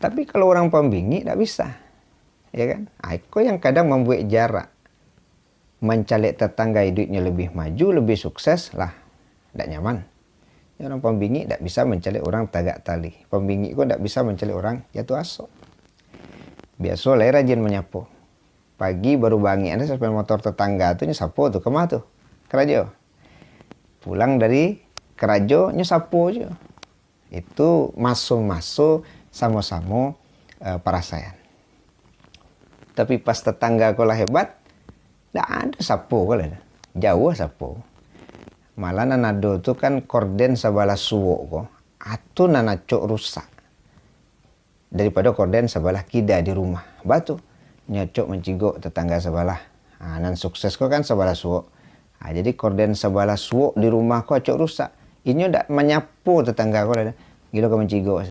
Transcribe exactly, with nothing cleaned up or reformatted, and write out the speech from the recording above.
Tapi kalau urang pambingik, ndak bisa. Ya kan? Ah, iko yang kadang mambuek jarak. Mancaliak tatangga iduiknyo labiah maju, labiah sukses, lah, ndak nyaman. Urang pambingik ndak bisa mancaliak urang tagak tali. Pambingik ko ndak bisa mancaliak urang jatuah aso. Biaso lai rajin manyapo. Pagi baru bangik ado sapeda motor tatangga tu, nyo sapo tu, "Kama tu?" "Karajo." Pulang dari karajo, nyo sapo juo. Itu maso-maso samo-samo, eh, parasaian. Tapi pas tatangga ko lah hebat, ndak ado sapo ko lah. Jauah sapo. Malah nan ado tu kan korden sabalah suok ko, atu nan acok rusak daripado korden sabalah kida di rumah. Baa tu, nyo acok mancigok tatangga sabalah. Ha, nan sukses ko kan sabalah suok. Ha, jadi korden sabalah suok di rumah ko acok rusak. Inyo ndak manyapo tatangga ko lah. Gilo ka mancigok.